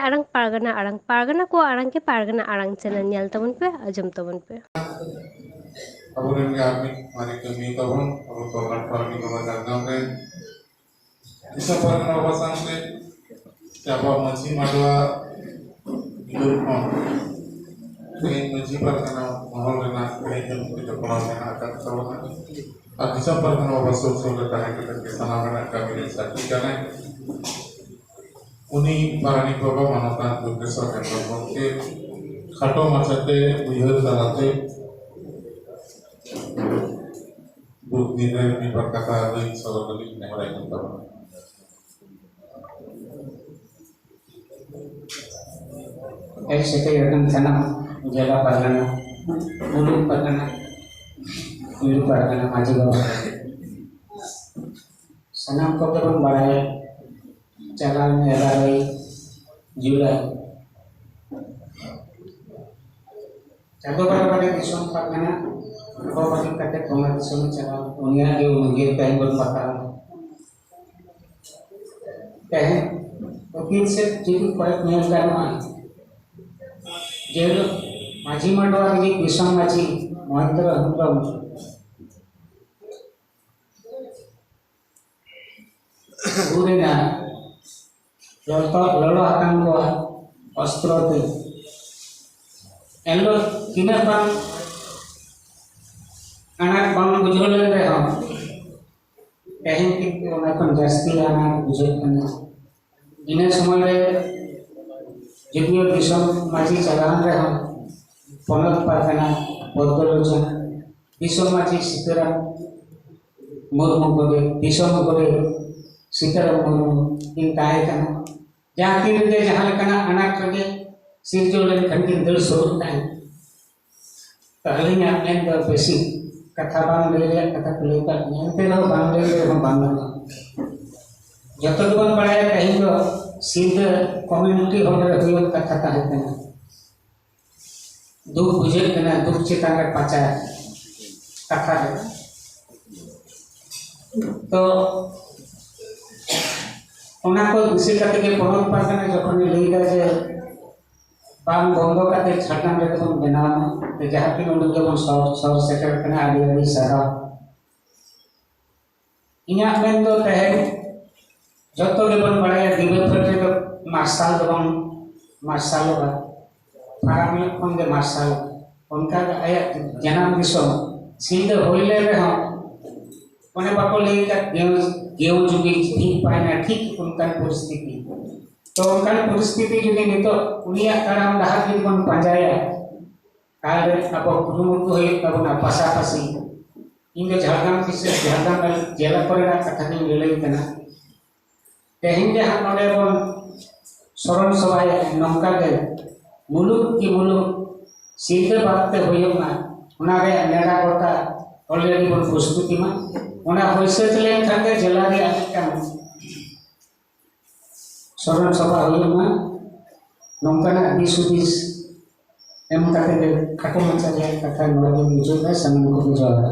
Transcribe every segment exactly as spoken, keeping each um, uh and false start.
ᱟᱲᱟᱝ ᱯᱟᱨᱜᱟᱱᱟ ᱟᱲᱟᱝ, ᱯᱟᱨᱜᱟᱱᱟ ᱠᱚᱣᱟᱜ ᱟᱲᱟᱝ ᱜᱮ ᱯᱟᱨᱜᱟᱱᱟ ᱟᱲᱟᱝ ᱪᱮᱱᱮᱞ ᱧᱮᱞ ᱛᱟᱵᱚᱱ ᱯᱮ, ᱟᱸᱡᱚᱢ ᱛᱟᱵᱚᱱ ᱯᱮ᱾ ᱟᱵᱚᱨᱮᱱ ᱜᱮ ᱟᱨ ᱢᱤᱫ ᱢᱟᱨᱮ ᱠᱟᱹᱢᱤᱭᱟᱹ ᱛᱟᱵᱚᱱ, ᱟᱵᱚ ᱛᱚᱨᱟᱴ ᱯᱟᱨᱟᱱᱤᱠ ᱵᱟᱵᱟ ᱡᱷᱟᱲᱜᱨᱟᱢ ᱨᱮᱱ ᱫᱤᱥᱚᱢ ᱯᱟᱨᱜᱟᱱᱟ ᱵᱟᱵᱟ ᱥᱟᱶᱛᱮ ᱥᱮ ᱟᱵᱚᱣᱟᱜ ᱢᱟᱹᱡᱷᱤ ᱢᱟᱰᱣᱟ ᱵᱤᱨᱩᱫᱷ ᱠᱷᱚᱱ ᱛᱮᱦᱮᱧ ᱢᱟᱹᱡᱷᱤ ᱯᱟᱨᱜᱟᱱᱟ ᱢᱚᱦᱚᱞ ᱨᱮᱱᱟᱜ ᱛᱮᱦᱮᱧ ᱫᱚ ᱱᱩᱠᱩ ᱡᱚᱯᱲᱟᱣ ᱢᱮᱱᱟᱜ ᱟᱠᱟᱫ ᱛᱟᱵᱚᱱᱟ᱾ ᱟᱨ ᱫᱤᱥᱚᱢ ᱯᱟᱨᱜᱟᱱᱟ ᱵᱟᱵᱟ ᱥᱩᱨ ᱥᱩᱨ ᱨᱮ ᱛᱟᱦᱮᱸ ᱠᱟᱛᱮ ᱜᱮ ᱥᱟᱱᱟᱢ ᱨᱮᱱᱟᱜ ᱠᱟᱹᱢᱤ ᱨᱮ ᱥᱟᱹᱠᱷᱤ ᱠᱟᱱᱟᱭ᱾ ᱩᱱᱤ ᱯᱟᱨᱟᱱᱤᱠ ᱵᱟᱵᱟ ᱢᱟᱱᱚᱛᱟᱱ ᱫᱩᱨᱜᱮᱥᱣᱚᱨ ᱦᱮᱢᱵᱨᱚᱢ ᱜᱚᱢᱠᱮ ᱠᱷᱟᱴᱚ ᱢᱟᱪᱷᱟᱛᱮ ᱩᱭᱦᱟᱹᱨ ᱛᱟᱞᱟᱛᱮ ᱫᱩᱠ ᱫᱤᱱ ᱨᱮ ᱢᱤᱫ ᱵᱟᱨ ᱠᱟᱛᱷᱟ ᱞᱟᱹᱭ ᱥᱚᱫᱚᱨ ᱞᱟᱹᱜᱤᱫ ᱱᱮᱦᱚᱨ ᱟᱸᱡᱚᱢ ᱛᱟᱵᱚᱱᱟ᱾ ᱦᱮᱡ ᱥᱮᱴᱮᱨ ᱟᱠᱟᱱ ᱥᱟᱱᱟᱢ ᱡᱮᱞᱟ ᱯᱟᱨᱜᱟᱱᱟ, ᱢᱩᱞᱩᱠ ᱯᱟᱨᱜᱟᱱᱟ, ᱢᱩᱞᱩᱠ ᱯᱟᱨᱜᱟᱱᱟ ᱢᱟᱹᱡᱷᱤ ᱵᱟᱵᱟ, ᱥᱟᱱᱟᱢ ᱠᱚᱜᱮ ᱵᱚᱱ ᱵᱟᱲᱟᱭᱟ, ᱪᱟᱞᱟᱣᱮᱱ ᱮᱜᱟᱨᱚᱭ ᱡᱩᱞᱟᱭ ᱪᱟᱸᱫᱚ ᱵᱟᱨᱟᱵᱟᱨᱤ ᱫᱤᱥᱚᱢ ᱯᱟᱨᱜᱟᱱᱟ ᱟᱵᱚ ᱵᱟᱹᱜᱤ ᱠᱟᱛᱮ ᱵᱚᱸᱜᱟ ᱫᱤᱥᱚᱢᱮ ᱪᱟᱞᱟᱣ, ᱩᱱᱤᱭᱟᱜ ᱜᱮ ᱩᱭᱦᱟᱹᱨ ᱛᱮᱦᱮᱧ ᱵᱚᱱ ᱯᱟᱛᱟᱣ᱾ ᱛᱮᱦᱮᱧ ᱚᱛᱤᱛ ᱥᱮᱫ ᱡᱩᱫᱤ ᱠᱚᱭᱚᱜ ᱧᱮᱞ ᱜᱟᱱᱚᱜᱼᱟ, ᱡᱮ ᱦᱤᱞᱳᱜ ᱢᱟᱹᱡᱷᱤ ᱢᱟᱰᱣᱟ ᱨᱤᱱᱤᱡ ᱫᱤᱥᱚᱢ ᱢᱟᱹᱡᱷᱤ ᱢᱚᱦᱮᱱᱫᱨᱚ ᱦᱮᱢᱵᱨᱚᱢ ᱦᱩᱞ ᱨᱮᱱᱟᱜ ᱞᱚᱞᱚ, ᱞᱚᱞᱚ ᱦᱟᱛᱟᱝ ᱠᱚᱣᱟᱜ ᱚᱥᱛᱨᱚ ᱛᱮ ᱮᱱᱦᱤᱞᱳᱜ ᱛᱤᱱᱟᱹᱜ ᱵᱟᱝ ᱟᱱᱟᱴ ᱵᱟᱝ ᱵᱩᱡᱷᱟᱹᱣ ᱞᱮᱱ ᱨᱮᱦᱚᱸ, ᱛᱮᱦᱮᱧ ᱠᱤᱱᱛᱩ ᱚᱱᱟ ᱠᱷᱚᱱ ᱡᱟᱹᱥᱛᱤ ᱟᱱᱟᱴ ᱵᱩᱡᱷᱟᱹᱜ ᱠᱟᱱᱟ᱾ ᱤᱱᱟᱹ ᱥᱚᱢᱚᱭ ᱨᱮ ᱡᱩᱫᱤᱭᱳ ᱫᱤᱥᱚᱢ ᱢᱟᱹᱡᱷᱤ ᱪᱟᱞᱟᱣᱮᱱ ᱨᱮᱦᱚᱸ, ᱯᱚᱱᱚᱛ ᱯᱟᱨᱜᱟᱱᱟ ᱯᱚᱫᱽᱫᱚᱞᱳᱪᱚᱱ, ᱫᱤᱥᱚᱢ ᱢᱟᱹᱡᱷᱤ ᱥᱤᱛᱟᱹᱨᱟᱢ ᱢᱩᱨᱢᱩ ᱜᱚᱰᱮᱛ, ᱫᱤᱥᱚᱢ ᱜᱚᱰᱮᱛ ᱥᱤᱛᱟᱹᱨᱟᱢ ᱢᱩᱨᱢᱩ ᱠᱤᱱ ᱛᱟᱦᱮᱸ ᱠᱟᱱᱟ᱾ ᱡᱟᱦᱟᱸ ᱛᱤᱱ ᱨᱮᱜᱮ ᱡᱟᱦᱟᱸ ᱞᱮᱠᱟᱱᱟᱜ ᱟᱱᱟᱴ ᱨᱮᱜᱮ ᱥᱤᱨᱡᱟᱹᱣ ᱞᱮᱱᱠᱷᱟᱱ ᱠᱤᱱ ᱫᱟᱹᱲ ᱥᱩᱨᱩᱜ ᱛᱟᱦᱮᱸᱫ᱾ ᱛᱚ ᱟᱹᱞᱤᱧᱟᱜ ᱢᱮᱱ ᱫᱚ ᱵᱮᱥᱤ ᱠᱟᱛᱷᱟ ᱵᱟᱝ ᱞᱟᱹᱭ ᱨᱮᱭᱟᱜ ᱠᱟᱛᱷᱟ ᱠᱚ ᱞᱟᱹᱭ ᱠᱟᱜ ᱞᱤᱧᱟ, ᱮᱱᱛᱮ ᱨᱮᱦᱚᱸ ᱵᱟᱝ ᱞᱟᱹᱭ ᱨᱮᱦᱚᱸ ᱵᱟᱝ ᱜᱟᱱᱚᱜᱼᱟ᱾ ᱡᱚᱛᱚ ᱜᱮᱵᱚᱱ ᱵᱟᱲᱟᱭᱟ, ᱛᱮᱦᱮᱧ ᱫᱚ ᱥᱤᱞᱫᱟᱹ ᱠᱚᱢᱤᱭᱩᱱᱤᱴᱤ ᱦᱚᱞ ᱨᱮ ᱦᱩᱭᱩᱜ ᱠᱟᱛᱷᱟ ᱛᱟᱦᱮᱸ ᱠᱟᱱᱟ᱾ ᱫᱩᱠ ᱵᱩᱡᱷᱟᱹᱜ ᱠᱟᱱᱟ, ᱫᱩᱠ ᱪᱮᱛᱟᱱ ᱨᱮ ᱯᱟᱪᱟᱨ ᱠᱟᱛᱷᱟ ᱨᱮ᱾ ᱛᱚ ᱚᱱᱟ ᱠᱚ ᱫᱤᱥᱟᱹ ᱠᱟᱛᱮ ᱜᱮ ᱯᱚᱱᱚᱛ ᱯᱟᱨᱜᱟᱱᱟ ᱡᱚᱠᱷᱚᱱᱮ ᱞᱟᱹᱭ ᱮᱫᱟ ᱡᱮ ᱵᱟᱝ ᱵᱚᱱᱫᱚ ᱠᱟᱛᱮ ᱡᱷᱟᱲᱜᱨᱟᱢ ᱨᱮᱜᱮ ᱵᱚᱱ ᱵᱮᱱᱟᱣᱟ, ᱛᱚ ᱡᱟᱦᱟᱸ ᱛᱤᱱ ᱩᱰᱩᱠ ᱜᱮᱵᱚᱱ ᱥᱚᱦᱚᱨ, ᱥᱚᱦᱚᱨ ᱥᱮᱴᱮᱨ ᱠᱟᱱᱟ, ᱟᱹᱰᱤ ᱟᱹᱰᱤ ᱥᱟᱨᱦᱟᱣ᱾ ᱤᱧᱟᱹᱜ ᱢᱮᱱ ᱫᱚ ᱛᱮᱦᱮᱧ ᱡᱚᱛᱚ ᱜᱮᱵᱚᱱ ᱵᱟᱲᱟᱭᱟ, ᱫᱤᱵᱟᱹ ᱯᱷᱟᱹᱴ ᱨᱮᱫᱚ ᱢᱟᱨᱥᱟᱞ ᱫᱚ ᱵᱟᱝ ᱢᱟᱨᱥᱟᱞᱚᱜᱼᱟ, ᱯᱷᱟᱨᱟᱠ ᱧᱚᱜ ᱠᱷᱚᱱ ᱜᱮ ᱢᱟᱨᱥᱟᱞᱚᱜᱼᱟ᱾ ᱚᱱᱠᱟ ᱜᱮ ᱟᱭᱟᱜ ᱡᱟᱱᱟᱢ ᱫᱤᱥᱚᱢ ᱥᱤᱞᱫᱟᱹ ᱦᱩᱭ ᱞᱮᱱ ᱨᱮᱦᱚᱸ, ᱚᱱᱮ ᱵᱟᱠᱚ ᱞᱟᱹᱭ ᱟᱠᱟᱫ, "ᱜᱮᱣ, ᱜᱮᱣ ᱡᱩᱜᱤ ᱴᱷᱤᱠ ᱯᱟᱭᱱᱟ", ᱴᱷᱤᱠ ᱚᱱᱠᱟᱱ ᱯᱚᱨᱤᱥᱛᱷᱤᱛᱤ᱾ ᱛᱚ ᱚᱱᱠᱟᱱ ᱯᱚᱨᱤᱥᱛᱷᱤᱛᱤ ᱡᱩᱫᱤ ᱱᱤᱛᱚᱜ ᱩᱱᱤᱭᱟᱜ ᱛᱟᱲᱟᱢ ᱰᱟᱦᱟᱨ ᱡᱩᱫᱤ ᱵᱚᱱ ᱯᱟᱸᱡᱟᱭᱟ, ᱛᱟᱦᱞᱮ ᱟᱵᱚ ᱠᱩᱨᱩᱢᱩᱴᱩ ᱦᱩᱭᱩᱜ ᱛᱟᱵᱚᱱᱟ ᱯᱟᱥᱟᱯᱟᱥᱤ᱾ ᱤᱧ ᱫᱚ ᱡᱷᱟᱲᱜᱨᱟᱢ ᱵᱤᱥᱮᱥ ᱡᱷᱟᱲᱜᱨᱟᱢ ᱡᱮᱞᱟ ᱠᱚᱨᱮᱱᱟᱜ ᱠᱟᱛᱷᱟ ᱜᱤᱧ ᱞᱟᱹᱞᱟᱹᱭ ᱠᱟᱱᱟ᱾ ᱛᱮᱦᱮᱧ ᱡᱟᱦᱟᱸ ᱱᱚᱰᱮ ᱵᱚᱱ ᱥᱚᱨᱚᱱ ᱥᱚᱵᱷᱟᱭᱮᱫ, ᱱᱚᱝᱠᱟ ᱜᱮ ᱢᱩᱞᱩᱠ ᱠᱤ ᱢᱩᱞᱩᱠ ᱥᱤᱞᱫᱟᱹ ᱵᱟᱫ ᱛᱮ ᱦᱩᱭᱩᱜ ᱢᱟ, ᱚᱱᱟ ᱨᱮᱭᱟᱜ ᱱᱮᱰᱟ ᱜᱚᱴᱟ already ᱵᱚᱱ ᱯᱨᱚᱥᱛᱩᱛᱤ ᱢᱟ᱾ ᱚᱱᱟ ᱦᱩᱭ ᱥᱟᱹᱛ ᱞᱮᱱᱠᱷᱟᱱ ᱜᱮ ᱡᱮᱞᱟ ᱨᱮᱭᱟᱜ ᱢᱤᱫᱴᱟᱝ ᱥᱚᱨᱚᱱ ᱥᱚᱵᱷᱟ ᱦᱩᱭᱩᱜ ᱢᱟ, ᱱᱚᱝᱠᱟᱱᱟᱜ ᱫᱤᱥ ᱦᱩᱫᱤᱥ ᱮᱢ ᱠᱟᱛᱮ ᱜᱮ ᱠᱷᱟᱴᱚ ᱢᱟᱪᱷᱟ ᱨᱮᱭᱟᱜ ᱠᱟᱛᱷᱟ ᱱᱚᱰᱮ ᱜᱮᱧ ᱢᱩᱪᱟᱹᱫ ᱮᱫᱟ᱾ ᱥᱟᱱᱟᱢ ᱠᱚᱜᱮ ᱡᱚᱦᱟᱨ᱾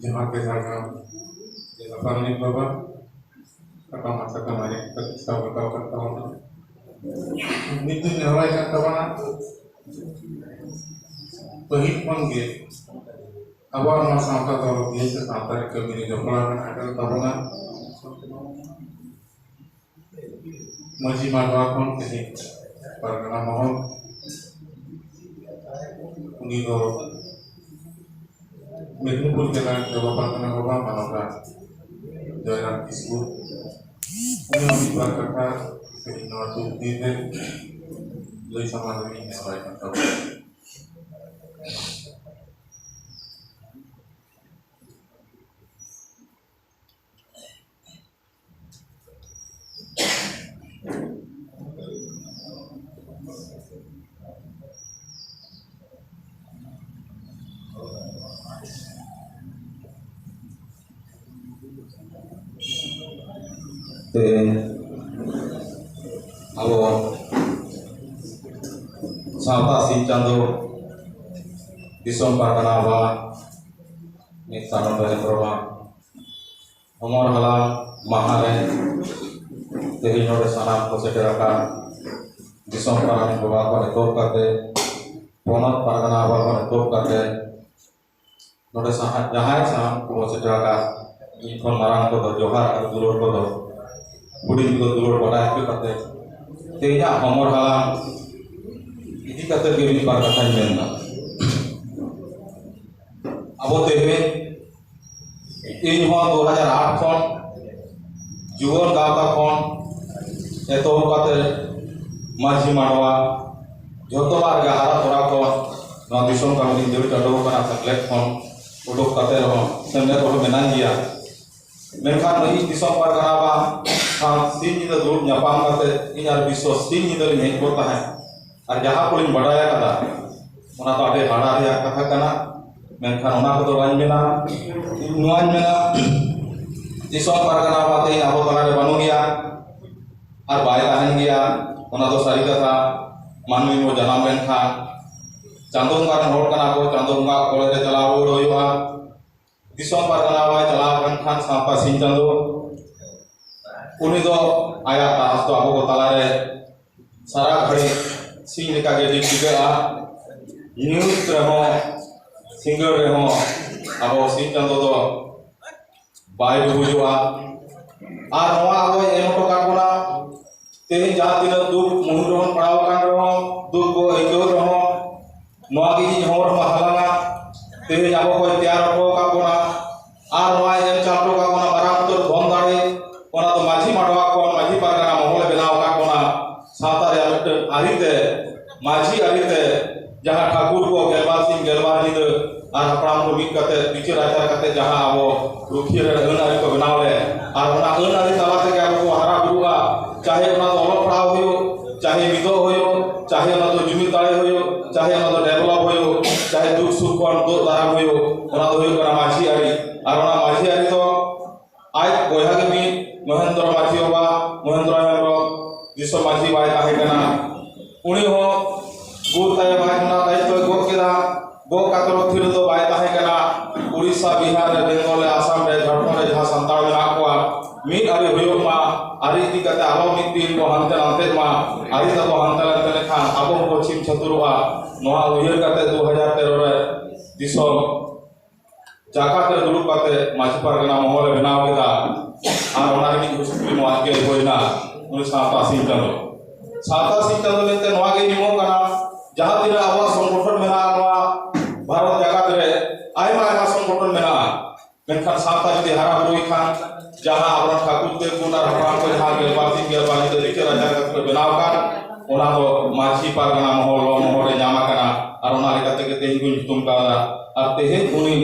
ᱡᱚᱦᱟᱨ ᱜᱮ ᱡᱷᱟᱲᱜᱨᱟᱢ ᱡᱮᱞᱟ ᱯᱟᱨᱟᱱᱤᱠ ᱵᱟᱵᱟ, ᱥᱟᱠᱟᱢ ᱟᱨ ᱥᱟᱠᱟᱢ ᱟᱨᱮᱡ ᱠᱟᱛᱮ ᱥᱟᱵ ᱨᱟᱠᱟᱵ ᱟᱠᱟᱫ ᱛᱟᱵᱚᱱᱟ᱾ ᱱᱤᱛ ᱫᱚ ᱱᱮᱦᱚᱨᱟᱭ ᱠᱟᱱ ᱛᱟᱵᱚᱱᱟ, ᱯᱟᱹᱦᱤᱞ ᱠᱷᱚᱱ ᱜᱮ ᱟᱵᱚᱣᱟᱜ ᱱᱚᱣᱟ ᱥᱟᱶᱛᱟ ᱫᱚ ᱵᱤᱥᱮᱥ ᱥᱟᱶᱛᱟ ᱨᱮ ᱠᱟᱹᱢᱤ ᱨᱮ ᱡᱚᱯᱲᱟᱣ ᱢᱮᱱᱟᱜ ᱟᱠᱟᱫ ᱛᱟᱵᱚᱱᱟ᱾ ᱢᱟᱹᱡᱷᱤ ᱢᱟᱰᱣᱟ ᱠᱷᱚᱱ ᱛᱮᱦᱮᱧ ᱯᱟᱨᱜᱟᱱᱟ ᱢᱚᱦᱚᱞ, ᱩᱱᱤ ᱫᱚ ᱢᱮᱫᱽᱱᱤᱯᱩᱨ ᱡᱮᱞᱟ ᱨᱮᱱ ᱡᱚᱜᱚ ᱯᱟᱨᱜᱟᱱᱟ ᱵᱟᱵᱟ ᱢᱟᱱᱚᱛᱟᱱ ᱡᱚᱭᱨᱟᱢ ᱠᱤᱥᱠᱩ, ᱩᱱᱤ ᱦᱚᱸ ᱢᱤᱫ ᱵᱟᱨ ᱠᱟᱛᱷᱟ ᱛᱮᱦᱮᱧ ᱱᱚᱣᱟ ᱫᱩᱠ ᱫᱤᱱ ᱨᱮ ᱞᱟᱹᱭ ᱥᱟᱢᱟᱝ ᱨᱮ ᱤᱧ ᱱᱮᱦᱚᱨᱟᱭ ᱠᱟᱱ ᱛᱟᱵᱚᱱᱟ᱾ ᱛᱮᱦᱮᱧ ᱟᱵᱚ ᱥᱟᱶᱛᱟ ᱥᱤᱧ ᱪᱟᱸᱫᱚ ᱫᱤᱥᱚᱢ ᱯᱟᱨᱜᱟᱱᱟ ᱵᱟᱵᱟ ᱢᱤᱫ ᱥᱟᱱᱟᱢ ᱨᱮ ᱯᱨᱚᱢᱟ ᱚᱢᱚᱨ ᱦᱟᱞᱟᱝ ᱢᱟᱦᱟ ᱨᱮ ᱛᱮᱦᱮᱧ ᱱᱚᱰᱮ ᱥᱟᱱᱟᱢ ᱠᱚ ᱥᱮᱴᱮᱨ ᱟᱠᱟᱱ ᱫᱤᱥᱚᱢ ᱯᱟᱨᱟᱱᱤᱠ ᱵᱟᱵᱟ ᱠᱷᱚᱱ ᱮᱛᱚᱦᱚᱵ ᱠᱟᱛᱮ, ᱯᱚᱱᱚᱛ ᱯᱟᱨᱜᱟᱱᱟ ᱵᱟᱵᱟ ᱠᱷᱚᱱ ᱮᱛᱚᱦᱚᱵ ᱠᱟᱛᱮ, ᱱᱚᱰᱮ ᱥᱟᱦᱟ-, ᱡᱟᱦᱟᱸᱭ ᱥᱟᱱᱟᱢ ᱠᱚ ᱥᱮᱴᱮᱨ ᱟᱠᱟᱱ, ᱤᱧ ᱠᱷᱚᱱ ᱢᱟᱨᱟᱝ ᱠᱚᱫᱚ ᱡᱚᱦᱟᱨ ᱟᱨ ᱫᱩᱞᱟᱹᱲ ᱠᱚᱫᱚ ᱦᱩᱰᱤᱧ ᱠᱚᱫᱚ ᱫᱩᱞᱟᱹᱲ ᱵᱟᱰᱟᱭ ᱦᱚᱪᱚ ᱠᱟᱛᱮ, ᱛᱮᱦᱮᱧᱟᱜ ᱦᱚᱢᱚᱨ ᱦᱟᱞᱟᱝ ᱤᱫᱤ ᱠᱟᱛᱮ ᱜᱮ ᱢᱤᱫ ᱵᱟᱨ ᱠᱟᱛᱷᱟᱧ ᱢᱮᱱᱫᱟ᱾ ᱟᱵᱚ ᱛᱮᱦᱮᱧ, ᱤᱧ ᱦᱚᱸ ᱫᱩ ᱦᱟᱡᱟᱨ ᱟᱴ ᱠᱷᱚᱱ ᱡᱩᱣᱟᱹᱱ ᱜᱟᱶᱛᱟ ᱠᱷᱚᱱ ᱮᱛᱚᱦᱚᱵ ᱠᱟᱛᱮ ᱢᱟᱹᱡᱷᱤ ᱢᱟᱰᱣᱟ, ᱡᱷᱚᱛᱚᱣᱟᱜ ᱨᱮᱜᱮ ᱦᱟᱨᱟ ᱛᱚᱨᱟ ᱠᱷᱚᱱ ᱱᱚᱣᱟ ᱫᱤᱥᱚᱢ ᱠᱟᱹᱢᱤ ᱨᱤᱧ ᱫᱟᱹᱲ ᱪᱟᱰᱚ ᱟᱠᱟᱱᱟ᱾ ᱥᱮᱢᱞᱮᱫ ᱠᱷᱚᱱ ᱩᱰᱩᱠ ᱠᱟᱛᱮ ᱨᱮᱦᱚᱸ ᱥᱮᱢᱞᱮᱫ ᱨᱮᱦᱚᱸ ᱢᱮᱱᱟᱧ ᱜᱮᱭᱟ᱾ ᱢᱮᱱᱠᱷᱟᱱ ᱱᱩᱭ ᱫᱤᱥᱚᱢ ᱯᱟᱨᱜᱟᱱᱟ ᱵᱟ ᱥᱟᱶ ᱥᱤᱧ ᱧᱤᱫᱟᱹ ᱫᱩᱲᱩᱵ ᱧᱟᱯᱟᱢ ᱠᱟᱛᱮ ᱤᱧ ᱟᱨ ᱵᱤᱥᱥᱚ ᱥᱤᱧ ᱧᱤᱫᱟᱹ ᱞᱤᱧ ᱦᱮᱡ ᱠᱚᱜ ᱛᱟᱦᱮᱸᱫ᱾ ᱟᱨ ᱡᱟᱦᱟᱸ ᱠᱚᱞᱤᱧ ᱵᱟᱰᱟᱭ ᱟᱠᱟᱫᱟ, ᱚᱱᱟ ᱫᱚ ᱟᱹᱰᱤ ᱦᱟᱦᱟᱲᱟ ᱨᱮᱭᱟᱜ ᱠᱟᱛᱷᱟ ᱠᱟᱱᱟ᱾ ᱢᱮᱱᱠᱷᱟᱱ ᱚᱱᱟ ᱠᱚᱫᱚ ᱵᱟᱹᱧ ᱢᱮᱱᱟ᱾ ᱤᱧ ᱱᱚᱣᱟᱧ ᱢᱮᱱᱟ, ᱫᱤᱥᱚᱢ ᱯᱟᱨᱜᱟᱱᱟ ᱵᱟ ᱛᱮᱦᱮᱧ ᱟᱵᱚ ᱛᱟᱞᱟᱨᱮ ᱵᱟᱹᱱᱩᱜ ᱜᱮᱭᱟ ᱟᱨ ᱵᱟᱭ ᱛᱟᱦᱮᱱ ᱜᱮᱭᱟ, ᱚᱱᱟ ᱫᱚ ᱥᱟᱹᱨᱤ ᱠᱟᱛᱷᱟ᱾ ᱢᱟᱹᱱᱢᱤ ᱵᱚ ᱡᱟᱱᱟᱢ ᱞᱮᱱᱠᱷᱟᱱ ᱪᱟᱸᱫᱳ ᱵᱚᱸᱜᱟ ᱨᱮᱱ ᱦᱚᱲ ᱠᱟᱱᱟ ᱵᱚ, ᱪᱟᱸᱫᱳ ᱵᱚᱸᱜᱟ ᱠᱚᱞᱮ ᱨᱮ ᱪᱟᱞᱟᱣ ᱨᱩᱣᱟᱹᱲ ᱦᱩᱭᱩᱜᱼᱟ᱾ ᱫᱤᱥᱚᱢ ᱯᱟᱨᱜᱟᱱᱟ ᱵᱟᱭ ᱪᱟᱞᱟᱣ ᱟᱠᱟᱱ ᱠᱷᱟᱱ ᱥᱟᱶᱛᱟ ᱥᱤᱧ ᱪᱟᱸᱫᱳ, ᱩᱱᱤ ᱫᱚ ᱟᱭᱟᱜ ᱛᱟᱨᱟᱥ ᱫᱚ ᱟᱵᱚ ᱠᱚ ᱛᱟᱞᱟᱨᱮ ᱥᱟᱨᱟ ᱜᱷᱟᱹᱲᱤᱡ ᱥᱤᱧ ᱞᱮᱠᱟᱜᱮ ᱡᱤᱞ ᱴᱤᱠᱟᱹᱜᱼᱟ᱾ ᱧᱩᱛ ᱨᱮᱦᱚᱸ, ᱥᱤᱸᱜᱟᱹᱲ ᱨᱮᱦᱚᱸ ᱟᱵᱚ ᱥᱤᱧ ᱪᱟᱸᱫᱳ ᱫᱚ ᱵᱟᱭ ᱰᱩᱵᱩᱡᱚᱜᱼᱟ᱾ ᱟᱨ ᱱᱚᱣᱟ ᱟᱵᱚᱭ ᱮᱢ ᱦᱚᱴᱚ ᱠᱟᱜ ᱵᱚᱱᱟ᱾ ᱛᱮᱦᱮᱧ ᱡᱟᱦᱟᱸ ᱛᱤᱱᱟᱹᱜ ᱫᱩᱠ ᱢᱩᱦᱤᱢ ᱨᱮᱵᱚᱱ ᱯᱟᱲᱟᱣ ᱟᱠᱟᱱ ᱨᱮᱦᱚᱸ, ᱫᱩᱠ ᱵᱚ ᱟᱹᱭᱠᱟᱹᱣ ᱨᱮᱦᱚᱸ, ᱱᱚᱣᱟ ᱜᱮ ᱤᱧ ᱦᱚᱲ ᱦᱚᱸ ᱦᱟᱞᱟᱝᱟ᱾ ᱛᱮᱦᱮᱧ ᱟᱵᱚ ᱠᱚᱭ ᱛᱮᱭᱟᱨ ᱦᱚᱴᱚ ᱟᱠᱟᱫ ᱵᱚᱱᱟ ᱟᱨ ᱱᱚᱣᱟ ᱮᱢ ᱪᱟᱞ ᱦᱚᱴᱚ ᱠᱟᱜ ᱵᱚᱱᱟ ᱢᱟᱨᱟᱝ ᱩᱛᱟᱹᱨ ᱫᱷᱚᱱ ᱫᱟᱲᱮ, ᱚᱱᱟ ᱫᱚ ᱢᱟᱹᱡᱷᱤ ᱢᱟᱰᱣᱟ ᱠᱷᱚᱱ ᱢᱟᱹᱡᱷᱤ ᱯᱟᱨᱜᱟᱱᱟ ᱢᱚᱦᱚᱞᱮ ᱵᱮᱱᱟᱣ ᱟᱠᱟᱫ ᱵᱚᱱᱟ᱾ ᱥᱟᱶᱛᱟ ᱨᱮᱭᱟᱜ ᱢᱤᱫᱴᱟᱝ ᱟᱹᱨᱤᱛᱮ, ᱢᱟᱹᱡᱷᱤ ᱟᱹᱨᱤᱛᱮ, ᱡᱟᱦᱟᱸ ᱴᱷᱟᱹᱠᱩᱨ ᱠᱚ ᱜᱮᱞᱵᱟᱨ ᱥᱤᱧ ᱜᱮᱞᱵᱟᱨ ᱧᱤᱫᱟᱹ ᱟᱨ ᱦᱟᱯᱲᱟᱢ ᱠᱚ ᱢᱤᱫ ᱠᱟᱛᱮ ᱵᱤᱪᱟᱹᱨ ᱟᱪᱟᱨ ᱠᱟᱛᱮ ᱡᱟᱦᱟᱸ ᱟᱵᱚ ᱨᱩᱠᱷᱤᱭᱟᱹ ᱨᱮ ᱟᱹᱱ ᱟᱹᱨᱤ ᱠᱚ ᱵᱮᱱᱟᱣ ᱞᱮᱫ, ᱟᱨ ᱚᱱᱟ ᱟᱹᱱ ᱟᱹᱨᱤ ᱛᱟᱞᱟ ᱛᱮᱜᱮ ᱟᱵᱚ ᱵᱚ ᱦᱟᱨᱟ ᱵᱩᱨᱩᱜᱼᱟ᱾ ᱪᱟᱦᱮ ᱚᱱᱟ ᱫᱚ ᱚᱞᱚᱜ ᱯᱟᱲᱦᱟᱣ ᱦᱩᱭᱩᱜ, ᱪᱟᱦᱮ ᱢᱤᱫᱚᱜ ᱦᱩᱭᱩᱜ, ᱪᱟᱦᱮ ᱚᱱᱟ ᱫᱚ ᱡᱩᱢᱤᱫ ᱫᱟᱲᱮ ᱦᱩᱭᱩᱜ, ᱪᱟᱦᱮ ᱚᱱᱟ ᱫᱚ develop ᱦᱩᱭᱩᱜ, ᱪᱟᱦᱮ ᱫᱩᱠ ᱥᱩᱠ ᱠᱷᱚᱱ ᱛᱩᱫ ᱫᱟᱨᱟᱢ ᱦᱩᱭᱩᱜ, ᱚᱱᱟ ᱫᱚ ᱦᱩᱭᱩᱜ ᱠᱟᱱᱟ ᱢᱟᱹᱡᱷᱤ ᱟᱹᱨᱤ᱾ ᱟᱨ ᱚᱱᱟ ᱢᱟᱹᱡᱷᱤ ᱟᱹᱨᱤ ᱫᱚ ᱟᱡ ᱵᱚᱭᱦᱟ ᱜᱮ ᱢᱤᱫ ᱢᱚᱦᱮᱱᱫᱨᱚ ᱢᱟᱹᱡᱷᱤ ᱵᱟᱵᱟ, ᱢᱚᱦᱮᱱᱫᱨᱚ ᱦᱮᱢᱵᱨᱚᱢ, ᱫᱤᱥᱚᱢ ᱢᱟᱹᱡᱷᱤ ᱵᱟᱭ ᱛᱟᱦᱮᱸ ᱠᱟᱱᱟ᱾ ᱩᱱᱤ ᱦᱚᱸ ᱜᱩᱨ ᱛᱟᱭᱚᱢ ᱟᱡ ᱚᱱᱟ ᱫᱟᱭᱤᱛᱛᱚᱭ ᱜᱚᱜ ᱠᱮᱫᱟ᱾ ᱜᱚᱜ ᱠᱟᱛᱮ ᱛᱷᱤᱨ ᱫᱚ ᱵᱟᱭ ᱛᱟᱦᱮᱸ ᱠᱟᱱᱟ᱾ ᱩᱲᱤᱥᱥᱟ ᱵᱤᱦᱟᱨ ᱨᱮ, ᱵᱮᱝᱜᱚᱞ ᱨᱮ, ᱟᱥᱟᱢ ᱨᱮ, ᱡᱷᱟᱲᱠᱷᱚᱸᱰ ᱨᱮ ᱡᱟᱦᱟᱸ ᱥᱟᱱᱛᱟᱲ ᱢᱮᱱᱟᱜ ᱠᱚᱣᱟ, ᱢᱤᱫ ᱟᱹᱨᱤ ᱦᱩᱭᱩᱜ ᱢᱟ᱾ ᱟᱹᱨᱤ ᱤᱫᱤ ᱠᱟᱛᱮ ᱟᱞᱚ ᱢᱤᱫ ᱫᱤᱱ ᱵᱚ ᱦᱟᱱᱛᱮ ᱱᱟᱛᱮᱜ ᱢᱟ᱾ ᱟᱹᱨᱤ ᱛᱟᱵᱚ ᱦᱟᱱᱛᱮ ᱱᱟᱛᱮ ᱞᱮᱠᱷᱟᱱ ᱟᱵᱚ ᱦᱚᱸᱵᱚ ᱪᱷᱤᱢ ᱪᱷᱟᱹᱛᱩᱨᱚᱜᱼᱟ᱾ ᱱᱚᱣᱟ ᱩᱭᱦᱟᱹᱨ ᱠᱟᱛᱮ ᱫᱩ ᱦᱟᱡᱟᱨ ᱛᱮᱨᱚ ᱨᱮ ᱫᱤᱥᱚᱢ ᱡᱟᱠᱟᱛ ᱨᱮ ᱫᱩᱲᱩᱵ ᱠᱟᱛᱮ ᱢᱟᱹᱡᱷᱤ ᱯᱟᱨᱜᱟᱱᱟ ᱢᱚᱦᱚᱞ ᱮ ᱵᱮᱱᱟᱣ ᱠᱮᱫᱟ᱾ ᱟᱨ ᱚᱱᱟ ᱨᱤᱱᱤᱡ ᱦᱩᱥᱠᱩᱨᱤ ᱱᱚᱣᱟ ᱜᱮ ᱦᱩᱭᱱᱟ, ᱩᱱᱤ ᱥᱟᱶᱛᱟ ᱥᱤᱧ ᱪᱟᱸᱫᱚ᱾ ᱥᱟᱶᱛᱟ ᱥᱤᱧ ᱪᱟᱸᱫᱚ ᱢᱮᱱᱛᱮ ᱱᱚᱣᱟ ᱜᱮ ᱧᱩᱢᱚᱜ ᱠᱟᱱᱟ, ᱡᱟᱦᱟᱸ ᱛᱤᱱᱟᱹᱜ ᱟᱵᱚᱣᱟᱜ ᱥᱚᱝᱜᱚᱴᱷᱚᱱ ᱢᱮᱱᱟᱜᱼᱟ ᱱᱚᱣᱟ ᱵᱷᱟᱨᱚᱛ ᱡᱟᱠᱟᱛ ᱨᱮ, ᱟᱭᱢᱟ ᱟᱭᱢᱟ ᱥᱚᱝᱜᱚᱴᱷᱚᱱ ᱢᱮᱱᱟᱜᱼᱟ, ᱢᱮᱱᱠᱷᱟᱱ ᱥᱟᱶᱛᱟ ᱡᱩᱫᱤ ᱦᱟᱨᱟ ᱵᱩᱨᱩᱭ ᱠᱷᱟᱱ, ᱡᱟᱦᱟᱸ ᱟᱵᱚᱨᱮᱱ ᱴᱷᱟᱹᱠᱩᱨ ᱛᱮ ᱠᱚ ᱟᱨ ᱦᱟᱯᱲᱟᱢ ᱠᱚ ᱡᱟᱦᱟᱸ ᱜᱮᱞᱵᱟᱨ ᱫᱤᱱ ᱜᱮᱞᱵᱟᱨ ᱧᱤᱫᱟᱹ ᱨᱤᱠᱟᱹ ᱨᱟᱡᱟ ᱠᱟᱛᱮ ᱠᱚ ᱵᱮᱱᱟᱣ ᱟᱠᱟᱫ, ᱚᱱᱟ ᱫᱚ ᱢᱟᱹᱡᱷᱤ ᱯᱟᱨᱜᱟᱱᱟ ᱢᱚᱦᱚᱞ, ᱞᱚ ᱢᱚᱦᱚᱞ ᱨᱮ ᱧᱟᱢ ᱟᱠᱟᱱᱟ᱾ ᱟᱨ ᱚᱱᱟ ᱞᱮᱠᱟ ᱛᱮᱜᱮ ᱛᱮᱦᱮᱧ ᱵᱚᱱ ᱧᱩᱛᱩᱢ ᱠᱟᱣᱫᱟ᱾ ᱟᱨ ᱛᱮᱦᱮᱧ ᱩᱱᱤ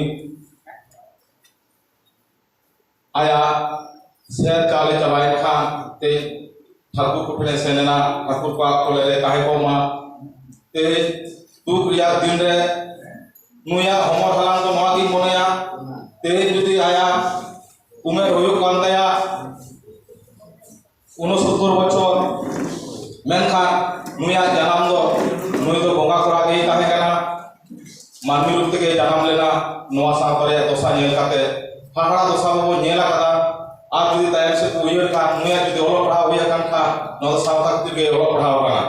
ᱟᱭᱟᱜ ᱥᱮᱨ ᱪᱟᱣᱞᱮ ᱪᱟᱵᱟᱭᱮᱱ ᱠᱷᱟᱱ ᱛᱮᱦᱮᱧ ᱴᱷᱟᱹᱠᱩᱨ ᱠᱚ ᱴᱷᱮᱱᱮ ᱥᱮᱱ ᱮᱱᱟ, ᱴᱷᱟᱹᱠᱩᱨ ᱠᱚᱣᱟᱜ ᱠᱚᱞᱮ ᱨᱮ ᱛᱟᱦᱮᱸ ᱠᱚᱜ ᱢᱟ᱾ ᱛᱮᱦᱮᱧ ᱫᱩᱠ ᱨᱮᱭᱟᱜ ᱫᱤᱱ ᱨᱮ ᱱᱩᱭᱟᱜ ᱦᱚᱢᱚᱨ ᱦᱟᱞᱟᱝ ᱫᱚ ᱱᱚᱣᱟ ᱜᱤᱧ ᱢᱚᱱᱮᱭᱟ, ᱛᱮᱦᱮᱧ ᱡᱩᱫᱤ ᱟᱭᱟᱜ ᱩᱢᱮᱨ ᱦᱩᱭᱩᱜ ᱠᱟᱱ ᱛᱟᱭᱟ ᱩᱱᱚᱥᱚᱛᱛᱚᱨ ᱵᱚᱪᱷᱚᱨ, ᱢᱮᱱᱠᱷᱟᱱ ᱱᱩᱭᱟᱜ ᱡᱟᱱᱟᱢ ᱫᱚ, ᱱᱩᱭ ᱫᱚ ᱵᱚᱸᱜᱟ ᱠᱚᱲᱟ ᱜᱮᱭ ᱛᱟᱦᱮᱸ ᱠᱟᱱᱟ, ᱢᱟᱹᱱᱢᱤ ᱨᱩᱯ ᱛᱮᱜᱮ ᱡᱟᱱᱟᱢ ᱞᱮᱱᱟ᱾ ᱱᱚᱣᱟ ᱥᱟᱶᱛᱟ ᱨᱮᱭᱟᱜ ᱫᱚᱥᱟ ᱧᱮᱞ ᱠᱟᱛᱮ, ᱦᱟᱦᱟᱲᱟ ᱫᱚᱥᱟ ᱵᱚᱱ ᱧᱮᱞ ᱟᱠᱟᱫᱟ᱾ ᱟᱨ ᱡᱩᱫᱤ ᱛᱟᱭᱚᱢ ᱥᱮᱫ ᱠᱚ ᱩᱭᱦᱟᱹᱨ ᱠᱷᱟᱱ, ᱱᱩᱭᱟᱜ ᱡᱩᱫᱤ ᱚᱞᱚᱜ ᱯᱟᱲᱦᱟᱣ ᱦᱩᱭ ᱟᱠᱟᱱ ᱠᱷᱟᱱ, ᱱᱚᱣᱟ ᱫᱚ ᱥᱟᱶᱛᱟ ᱠᱷᱟᱹᱛᱤᱨ ᱜᱮ ᱚᱞᱚᱜ ᱯᱟᱲᱦᱟᱣ ᱠᱟᱱᱟ᱾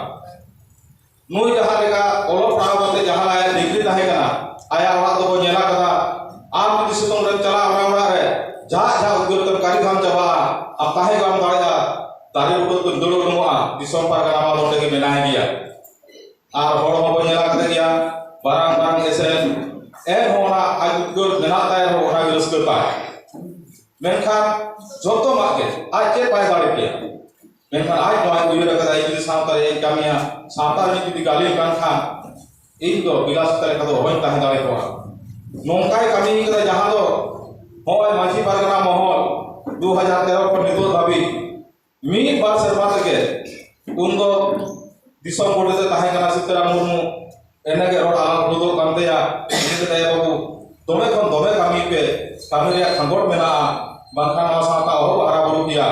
ᱱᱩᱭ ᱡᱟᱦᱟᱸ ᱞᱮᱠᱟ ᱚᱞᱚᱜ ᱯᱟᱲᱦᱟᱣ ᱠᱟᱛᱮ ᱡᱟᱦᱟᱸ ᱞᱮᱠᱟ ᱰᱤᱜᱽᱨᱤ ᱛᱟᱦᱮᱸ ᱠᱟᱱᱟ, ᱟᱭᱟᱜ ᱚᱲᱟᱜ ᱫᱚᱵᱚ ᱧᱮᱞ ᱟᱠᱟᱫᱟ᱾ ᱟᱢ ᱡᱩᱫᱤ ᱥᱤᱛᱩᱝ ᱨᱮᱢ ᱪᱟᱞᱟᱜᱼᱟ ᱚᱱᱟ ᱚᱲᱟᱜ ᱨᱮ, ᱡᱷᱟᱜ ᱡᱷᱟᱜ ᱩᱫᱽᱜᱟᱹᱨ ᱛᱮᱢ ᱠᱟᱹᱨᱤ ᱠᱷᱟᱱ ᱪᱟᱵᱟᱜᱼᱟ, ᱟᱢ ᱛᱟᱦᱮᱸ ᱵᱟᱢ ᱫᱟᱲᱮᱭᱟᱜᱼᱟ, ᱫᱟᱨᱮ ᱵᱩᱴᱟᱹ ᱛᱮᱢ ᱫᱟᱹᱲ ᱩᱰᱩᱝᱚᱜᱼᱟ, ᱫᱤᱥᱚᱢ ᱯᱟᱨᱜᱟᱱᱟ ᱢᱟ ᱱᱚᱰᱮ ᱜᱮ ᱢᱮᱱᱟᱭ ᱜᱮᱭᱟ᱾ ᱟᱨ ᱦᱚᱲ ᱦᱚᱸᱵᱚ ᱧᱮᱞ ᱟᱠᱟᱫ ᱜᱮᱭᱟ, ᱢᱟᱨᱟᱝ ᱢᱟᱨᱟᱝ ᱮᱥᱮᱞ, ᱮᱱᱦᱚᱸ ᱚᱱᱟ ᱟᱡ ᱩᱫᱽᱜᱟᱹᱨ ᱢᱮᱱᱟᱜ ᱛᱟᱭ ᱨᱮᱦᱚᱸ ᱚᱱᱟ ᱜᱮ ᱨᱟᱹᱥᱠᱟᱹ ᱛᱟᱭ᱾ ᱢᱮᱱᱠᱷᱟᱱ ᱡᱚᱛᱚᱣᱟᱜ ᱜᱮ ᱟᱡ ᱪᱮᱫ ᱵᱟᱭ ᱫᱟᱲᱮ ᱠᱮᱭᱟ, ᱢᱮᱱᱠᱷᱟᱱ ᱟᱡ ᱱᱚᱣᱟᱭ ᱩᱭᱦᱟᱹᱨ ᱟᱠᱟᱫᱟ, ᱤᱧ ᱡᱩᱫᱤ ᱥᱟᱶᱛᱟ ᱨᱮ ᱤᱧ ᱠᱟᱹᱢᱤᱭᱟ, ᱥᱟᱶᱛᱟ ᱨᱤᱱᱤᱡ ᱡᱩᱫᱤ ᱜᱟᱹᱞᱤᱢ ᱠᱟᱱ ᱠᱷᱟᱱ, ᱤᱧ ᱫᱚ ᱵᱤᱞᱟᱥᱤᱛᱟ ᱞᱮᱠᱟ ᱫᱚ ᱚᱦᱚᱧ ᱛᱟᱦᱮᱸ ᱫᱟᱲᱮ ᱠᱚᱜᱼᱟ᱾ ᱱᱚᱝᱠᱟᱭ ᱠᱟᱹᱢᱤ ᱠᱟᱫᱟ, ᱡᱟᱦᱟᱸ ᱫᱚ ᱱᱚᱜᱼᱚᱭ ᱢᱟᱹᱡᱷᱤ ᱯᱟᱨᱜᱟᱱᱟ ᱢᱚᱦᱚᱞ ᱫᱩ ᱦᱟᱡᱟᱨ ᱛᱮᱨᱚ ᱠᱷᱚᱱ ᱱᱤᱛᱚᱜ ᱫᱷᱟᱹᱵᱤᱡ ᱢᱤᱫ ᱵᱟᱨ ᱥᱮᱨᱢᱟ ᱛᱮᱜᱮ, ᱩᱱ ᱫᱚ ᱫᱤᱥᱚᱢ ᱜᱚᱰᱮᱛ ᱮ ᱛᱟᱦᱮᱸ ᱠᱟᱱᱟ ᱥᱤᱛᱟᱨᱟᱢ ᱢᱩᱨᱢᱩ, ᱮᱱᱮ ᱜᱮ ᱨᱚᱲ ᱟᱞᱟᱝ ᱦᱩᱲᱩᱫᱚᱜ ᱠᱟᱱ ᱛᱟᱭᱟ᱾ ᱩᱱᱤ ᱢᱮᱛᱟᱭᱟ, "ᱵᱟᱹᱵᱩ, ᱫᱚᱢᱮ ᱠᱷᱚᱱ ᱫᱚᱢᱮ ᱠᱟᱹᱢᱤ ᱯᱮ, ᱠᱟᱹᱢᱤ ᱨᱮᱭᱟᱜ ᱠᱷᱟᱸᱜᱚᱴ ᱢᱮᱱᱟᱜᱼᱟ, ᱵᱟᱝᱠᱷᱟᱱ ᱱᱚᱣᱟ ᱥᱟᱶᱛᱟ ᱚᱦᱚ ᱦᱟᱨᱟ ᱵᱩᱨᱩ ᱠᱮᱭᱟ᱾"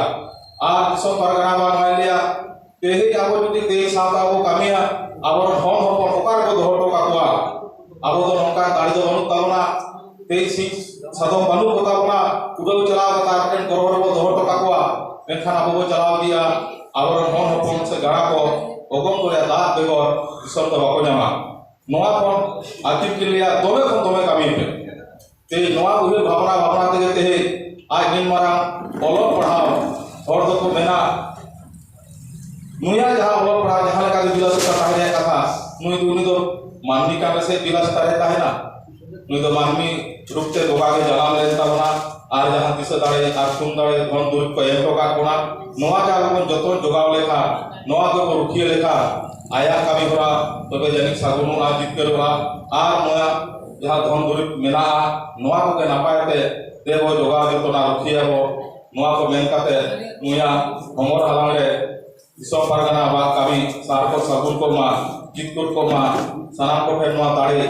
ᱟᱨ ᱫᱤᱥᱚᱢ ᱯᱟᱨᱜᱟᱱᱟ ᱵᱟᱝ ᱢᱟᱭ ᱞᱟᱹᱭᱟ, ᱛᱮᱦᱮᱧ ᱟᱵᱚ ᱡᱩᱫᱤ ᱛᱮᱦᱮᱧ ᱥᱟᱶᱛᱟ ᱵᱚ ᱠᱟᱹᱢᱤᱭᱟ, ᱟᱵᱚᱨᱮᱱ ᱦᱚᱱ ᱦᱚᱯᱚᱱ ᱚᱠᱟ ᱨᱮᱵᱚ ᱫᱚᱦᱚ ᱦᱚᱴᱚ ᱠᱟᱠᱚᱣᱟ? ᱟᱵᱚ ᱫᱚ ᱱᱚᱝᱠᱟ ᱫᱟᱲᱮ ᱫᱚ ᱵᱟᱹᱱᱩᱜ ᱛᱟᱵᱚᱱᱟ᱾ ᱛᱮᱭ ᱥᱤᱧ ᱥᱟᱫᱚᱢ ᱵᱟᱹᱱᱩᱜ ᱠᱚᱛᱟ ᱵᱚᱱᱟ, ᱩᱰᱟᱹᱣ ᱪᱟᱞᱟᱣ ᱠᱟᱛᱮ ᱟᱠᱚ ᱴᱷᱮᱱ ᱜᱚᱨᱚ ᱨᱮᱵᱚ ᱫᱚᱦᱚ ᱦᱚᱴᱚ ᱠᱟᱠᱚᱣᱟ, ᱢᱮᱱᱠᱷᱟᱱ ᱟᱵᱚ ᱵᱚ ᱪᱟᱞᱟᱣ ᱤᱫᱤᱜᱼᱟ ᱟᱵᱚᱨᱮᱱ ᱦᱚᱱ ᱦᱚᱯᱚᱱ ᱥᱮ ᱜᱟᱬᱟ ᱠᱚ ᱚᱜᱚᱢ ᱫᱚᱨᱭᱟ ᱫᱟᱜ ᱵᱮᱜᱚᱨ ᱫᱤᱥᱚᱢ ᱫᱚ ᱵᱟᱠᱚ ᱧᱟᱢᱟ᱾ ᱱᱚᱣᱟ ᱠᱷᱚᱱ ᱟᱹᱠᱤᱞ ᱠᱤᱱ ᱞᱟᱹᱭᱟ, ᱫᱚᱢᱮ ᱠᱷᱚᱱ ᱫᱚᱢᱮ ᱠᱟᱹᱢᱤ ᱯᱮ᱾ ᱛᱮᱦᱮᱧ ᱱᱚᱣᱟ ᱩᱭᱦᱟᱹᱨ ᱵᱷᱟᱵᱽᱱᱟ, ᱵᱷᱟᱵᱽᱱᱟ ᱛᱮᱜᱮ ᱛᱮᱦᱮᱧ ᱟᱡ ᱱᱤᱱ ᱢᱟᱨᱟᱝ ᱚᱞᱚᱜ ᱯᱟᱲᱦᱟᱣ ᱦᱚᱲ ᱫᱚᱠᱚ ᱢᱮᱱᱟ, ᱱᱩᱭᱟᱜ ᱡᱟᱦᱟᱸ ᱚᱞᱚᱜ ᱯᱟᱲᱦᱟᱣ ᱡᱟᱦᱟᱸ ᱞᱮᱠᱟ ᱜᱮ ᱵᱤᱞᱟᱥᱤᱛᱟ ᱛᱟᱦᱮᱸ ᱨᱮᱭᱟᱜ ᱠᱟᱛᱷᱟ, ᱱᱩᱭ ᱫᱚ, ᱩᱱᱤ ᱫᱚ ᱢᱟᱹᱱᱢᱤ ᱠᱟᱱ ᱨᱮᱥᱮ ᱵᱤᱞᱟᱥᱤᱛᱟ ᱨᱮ ᱛᱟᱦᱮᱱᱟ? ᱱᱩᱭ ᱫᱚ ᱢᱟᱹᱱᱢᱤ ᱨᱩᱯ ᱛᱮ ᱵᱚᱸᱜᱟ ᱜᱮ ᱡᱟᱱᱟᱢ ᱞᱮᱱ ᱛᱟᱵᱚᱱᱟ, ᱟᱨ ᱡᱟᱦᱟᱸ ᱫᱤᱥᱟᱹ ᱫᱟᱲᱮ ᱟᱨ ᱛᱷᱩᱢ ᱫᱟᱲᱮ ᱫᱷᱚᱱ ᱫᱩᱨᱤᱵᱽ ᱠᱚ ᱮᱢ ᱦᱚᱴᱚ ᱠᱟᱜ ᱵᱚᱱᱟ, ᱱᱚᱣᱟ ᱜᱮ ᱟᱵᱚ ᱵᱚᱱ ᱡᱚᱛᱚᱱ ᱡᱚᱜᱟᱣ ᱞᱮᱠᱷᱟᱱ, ᱱᱚᱣᱟ ᱜᱮᱵᱚᱱ ᱨᱩᱠᱷᱤᱭᱟᱹ ᱞᱮᱠᱷᱟᱱ, ᱟᱭᱟᱜ ᱠᱟᱹᱢᱤ ᱦᱚᱨᱟ ᱛᱚᱵᱮ ᱡᱟᱹᱱᱤᱡ ᱥᱟᱹᱜᱩᱱᱚᱜᱼᱟ, ᱡᱤᱛᱠᱟᱹᱨᱚᱜᱼᱟ᱾ ᱟᱨ ᱱᱚᱣᱟ ᱡᱟᱦᱟᱸ ᱫᱷᱚᱱ ᱫᱩᱨᱤᱵᱽ ᱢᱮᱱᱟᱜᱼᱟ, ᱱᱚᱣᱟ ᱠᱚᱜᱮ ᱱᱟᱯᱟᱭ ᱛᱮ ᱛᱮᱵᱚ ᱡᱚᱜᱟᱣ ᱡᱚᱛᱚᱱᱟ, ᱨᱩᱠᱷᱤᱭᱟᱹᱭᱟᱵᱚ᱾ ᱱᱚᱣᱟ ᱠᱚ ᱢᱮᱱ ᱠᱟᱛᱮ ᱱᱩᱭᱟᱜ ᱦᱚᱢᱚᱨ ᱟᱞᱟᱝ ᱨᱮ ᱫᱤᱥᱚᱢ ᱯᱟᱨᱜᱟᱱᱟ ᱟᱵᱚᱣᱟᱜ ᱠᱟᱹᱢᱤ ᱥᱟᱨ ᱠᱚ ᱥᱟᱹᱜᱩᱱ ᱠᱚᱜ ᱢᱟ, ᱡᱤᱛᱠᱟᱹᱨ ᱠᱚᱜ ᱢᱟ, ᱥᱟᱱᱟᱢ ᱠᱚᱴᱷᱮᱱ ᱱᱚᱣᱟ ᱫᱟᱲᱮ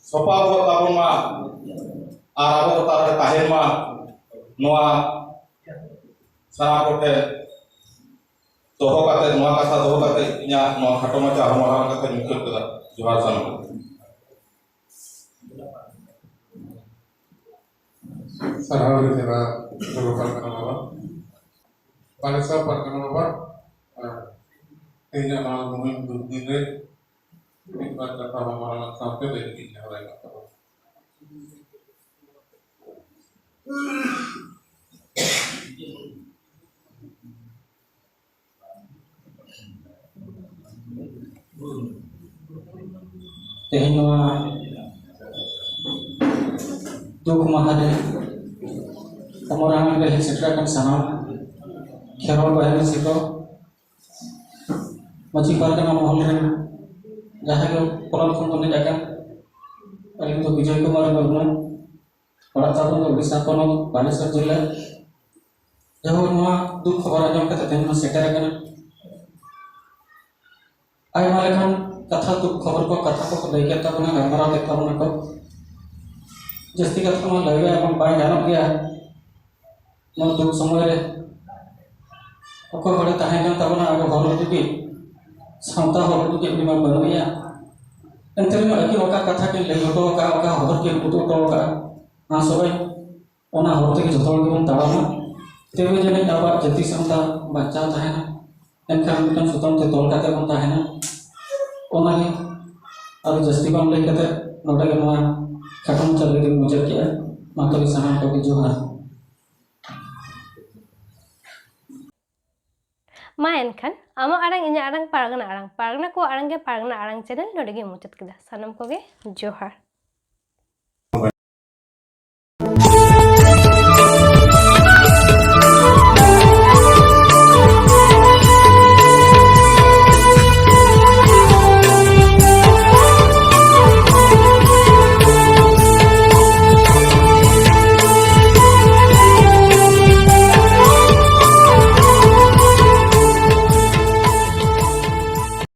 ᱥᱚᱯᱟᱣ ᱠᱚᱜ ᱛᱟᱵᱚᱱ ᱢᱟ, ᱟᱨ ᱟᱵᱚ ᱠᱚ ᱛᱟᱞᱟᱨᱮ ᱛᱟᱦᱮᱱ ᱢᱟ᱾ ᱱᱚᱣᱟ ᱥᱟᱱᱟᱢ ᱠᱚᱴᱷᱮᱱ ᱫᱚᱦᱚ ᱠᱟᱛᱮ, ᱱᱚᱣᱟ ᱠᱟᱛᱷᱟ ᱫᱚᱦᱚ ᱠᱟᱛᱮ ᱤᱧᱟᱹᱜ ᱱᱚᱣᱟ ᱠᱷᱟᱴᱚ ᱢᱟᱪᱷᱟ ᱦᱚᱲᱢᱚ ᱦᱟᱨᱟ ᱠᱟᱛᱮ ᱢᱩᱪᱟᱹᱫ ᱠᱮᱫᱟ᱾ ᱡᱚᱦᱟᱨ ᱥᱟᱱᱟᱢ᱾ ᱥᱟᱨᱦᱟᱣ ᱜᱮ ᱡᱮᱞᱟ ᱜᱚᱨᱚᱵᱟᱱ ᱠᱟᱱᱟ ᱵᱟᱵᱟ᱾ ᱵᱟᱞᱮᱥᱚᱨ ᱯᱟᱨᱜᱟᱱᱟ ᱵᱟᱵᱟ, ᱟᱨ ᱛᱮᱦᱮᱧᱟᱜ ᱱᱚᱣᱟ ᱢᱩᱦᱤᱢ ᱫᱩᱨᱫᱤᱱ ᱨᱮ ᱢᱤᱫ ᱵᱟᱨ ᱠᱟᱛᱷᱟ ᱵᱟᱵᱟ ᱟᱞᱟᱝ ᱥᱟᱶᱛᱮ ᱞᱟᱹᱭ ᱞᱟᱹᱜᱤᱫ ᱱᱮᱦᱚᱨᱟᱭ ᱠᱟᱱ ᱛᱟᱵᱚᱱᱟ᱾ ᱛᱮᱦᱮᱧ ᱱᱚᱣᱟ ᱫᱩᱠ ᱢᱟᱦᱟ ᱨᱮ ᱠᱚᱢᱚᱨᱟᱦᱟᱱ ᱨᱮ ᱦᱮᱡ ᱥᱮᱴᱮᱨ ᱟᱠᱟᱱ ᱥᱟᱱᱟᱢ ᱠᱷᱮᱨᱣᱟᱞ ᱵᱟᱦᱤᱱᱤ ᱥᱮ ᱠᱚ ᱢᱟᱹᱡᱷᱤ ᱯᱟᱨᱜᱟᱱᱟ ᱢᱚᱦᱚᱞ ᱨᱮᱱ ᱡᱟᱦᱟᱸᱭ ᱜᱮ ᱯᱚᱱᱚᱛ ᱠᱷᱚᱱ ᱠᱚ ᱦᱮᱡ ᱟᱠᱟᱱ, ᱟᱹᱞᱤᱧ ᱫᱚ ᱵᱤᱡᱚᱭ ᱠᱩᱢᱟᱨ ᱢᱩᱨᱢᱩ, ᱚᱲᱟᱜ ᱛᱟᱵᱚᱱ ᱫᱚ ᱩᱲᱤᱥᱥᱟ ᱯᱚᱱᱚᱛ, ᱵᱟᱞᱮᱥᱚᱨ ᱡᱤᱞᱟᱹ᱾ ᱡᱟᱭᱦᱳᱠ, ᱱᱚᱣᱟ ᱫᱩᱠ ᱠᱷᱚᱵᱚᱨ ᱟᱸᱡᱚᱢ ᱠᱟᱛᱮ ᱛᱮᱦᱮᱧ ᱵᱚᱱ ᱥᱮᱴᱮᱨ ᱟᱠᱟᱱᱟ᱾ ᱟᱭᱢᱟ ᱞᱮᱠᱟᱱ ᱠᱟᱛᱷᱟ, ᱫᱩᱠ ᱠᱷᱚᱵᱚᱨ ᱠᱚ, ᱠᱟᱛᱷᱟ ᱠᱚᱠᱚ ᱞᱟᱹᱭ ᱠᱮᱫ ᱛᱟᱵᱚᱱᱟ, ᱜᱟᱞᱢᱟᱨᱟᱣ ᱠᱮᱫ ᱛᱟᱵᱚᱱᱟ ᱠᱚ᱾ ᱡᱟᱹᱥᱛᱤ ᱠᱟᱛᱷᱟ ᱢᱟ ᱞᱟᱹᱭ ᱜᱮ ᱵᱟᱝ, ᱵᱟᱝ ᱜᱟᱱᱚᱜ ᱜᱮᱭᱟ᱾ ᱱᱚᱣᱟ ᱫᱩᱠ ᱥᱚᱢᱚᱭ ᱨᱮ ᱚᱠᱚᱭ ᱦᱚᱲᱮ ᱛᱟᱦᱮᱸ ᱠᱟᱱ ᱛᱟᱵᱚᱱᱟ ᱟᱵᱚ ᱦᱚᱲ ᱞᱟᱹᱜᱤᱫ, ᱥᱟᱶᱛᱟ ᱦᱚᱲ ᱞᱟᱹᱜᱤᱫ, ᱩᱱᱤ ᱢᱟ ᱵᱟᱹᱱᱩᱜ ᱮᱭᱟ᱾ ᱮᱱᱛᱮ ᱨᱮᱦᱚᱸ ᱟᱹᱠᱤᱱ ᱚᱠᱟ ᱠᱟᱛᱷᱟ ᱠᱤᱱ ᱞᱟᱹᱭ ᱦᱚᱴᱚ ᱟᱠᱟᱫᱼᱟ, ᱚᱠᱟ ᱦᱚᱨ ᱠᱤᱱ ᱩᱫᱩᱜ ᱦᱚᱴᱚ ᱟᱠᱟᱫᱼᱟ, ᱟᱥᱚᱜ ᱟᱹᱧ ᱚᱱᱟ ᱦᱚᱨ ᱛᱮᱜᱮ ᱡᱚᱛᱚ ᱦᱚᱲ ᱜᱮᱵᱚᱱ ᱛᱟᱲᱟᱢᱟ᱾ ᱛᱚᱵᱮ ᱡᱟᱹᱱᱤᱡ ᱟᱵᱚᱣᱟᱜ ᱡᱟᱹᱛᱤ ᱥᱟᱶᱛᱟ ᱵᱟᱧᱪᱟᱣ ᱛᱟᱦᱮᱱᱟ᱾ ᱮᱱᱠᱷᱟᱱ ᱢᱤᱫᱴᱟᱝ ᱥᱩᱛᱟᱹᱢ ᱛᱮ ᱛᱚᱞ ᱠᱟᱛᱮ ᱵᱚᱱ ᱛᱟᱦᱮᱱᱟ᱾ ᱚᱱᱟᱜᱮ᱾ ᱟᱨ ᱡᱟᱹᱥᱛᱤ ᱵᱟᱝ ᱞᱟᱹᱭ ᱠᱟᱛᱮ ᱱᱚᱰᱮ ᱜᱮ ᱱᱚᱣᱟ ᱠᱷᱟᱴᱚ ᱢᱟᱪᱷᱟ ᱞᱟᱹᱭ ᱛᱮᱧ ᱢᱩᱪᱟᱹᱫ ᱠᱮᱜᱼᱟ᱾ ᱢᱟ ᱛᱚᱵᱮ ᱥᱟᱱᱟᱢ ᱠᱚᱜᱮ ᱡᱚᱦᱟᱨ᱾ ᱢᱟ ᱮᱱᱠᱷᱟᱱ ᱟᱢᱟᱜ ᱟᱲᱟᱝ ᱤᱧᱟᱹᱜ ᱟᱲᱟᱝ ᱯᱟᱨᱜᱟᱱᱟ ᱟᱲᱟᱝ ᱯᱟᱨᱜᱟᱱᱟ ᱠᱚᱣᱟᱜ ᱟᱲᱟᱝ ᱜᱮ ᱯᱟᱨᱜᱟᱱᱟ ᱟᱲᱟᱝ ᱪᱮᱱᱮᱞ ᱱᱚᱰᱮ ᱜᱮ ᱢᱩᱪᱟᱹᱫ ᱠᱮᱫᱟ᱾ ᱥᱟᱱᱟᱢ ᱠᱚᱜᱮ ᱡᱚᱦᱟᱨ᱾